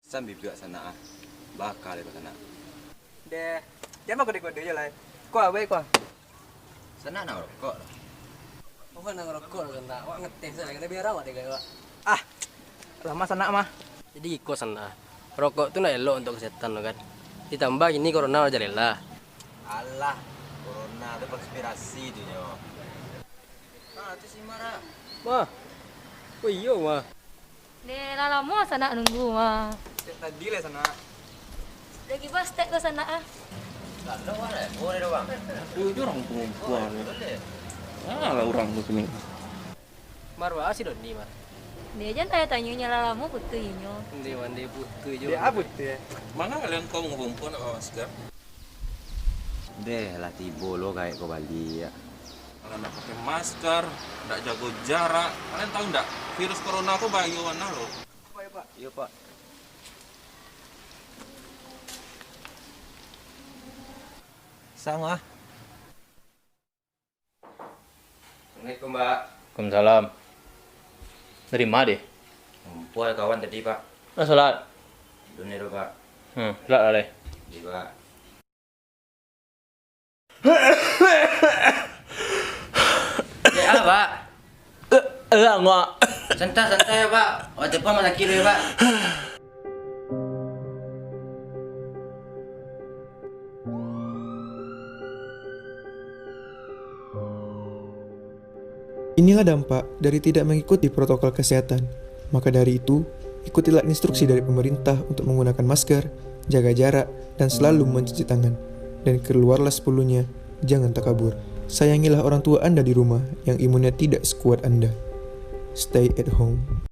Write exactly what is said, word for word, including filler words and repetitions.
Sambil biak sanak ah. Baka deh ko sanak. Deh, jan bakode-kode jo lai. Ko abai ko. Sanak nak rokok lah. Awak nak rokok lah sanak. Awak ngetes sanak. Kita biar awak deh kayak awak. Ah, lama sanak mah. Jadi iko sanak ah. Rokok tu nak elok untuk kesehatan tu kan. Ditambah kini corona marajalela. Alah, corona tu konspirasi tu nyo. Ah, tu si Mara. Mah. Oh iyo mah. Deh, lah lamo sanak nunggu mah. Sejak tadi lah sanak. Lagi bastek ko sanak ah. Lalu mana? Oh, ada bang. Oh, itu orang perempuan ya. Ah, lah orang tu kini. Mar, baa si Doni, Mar? Deh, jan tanya-tanya nyo lah lamo putuih inyo. Deh, mandeh putuih jo. Deh, ah, putuih ya. Manga kalian kau ngumpul nak bawa masker? Deh, lah tibo lo gaek ko baliak. Kalau ndak pakai masker, ndak jago jarak, kalian tahu ndak virus corona ko bahayo bana lo? Iya, Pak. Sang ah. Assalamualaikum, Pak. Waalaikumsalam. Dari ma deh? Ngumpul kawan tadi, Pak. Ah, salat. Dunia dulu, Pak. Hmm, salat lah deh. Iya, Pak. Ya, Pak. Eh, eh, ngak. Santai, santai ya, Pak. Awak telepon rumah sakit dulu ya, Pak. Inilah dampak dari tidak mengikuti protokol kesehatan. Maka dari itu, ikutilah instruksi dari pemerintah untuk menggunakan masker, jaga jarak, dan selalu mencuci tangan. Dan keluarlah sepuluhnya, jangan takabur. Sayangilah orang tua Anda di rumah yang imunnya tidak sekuat Anda. Stay at home.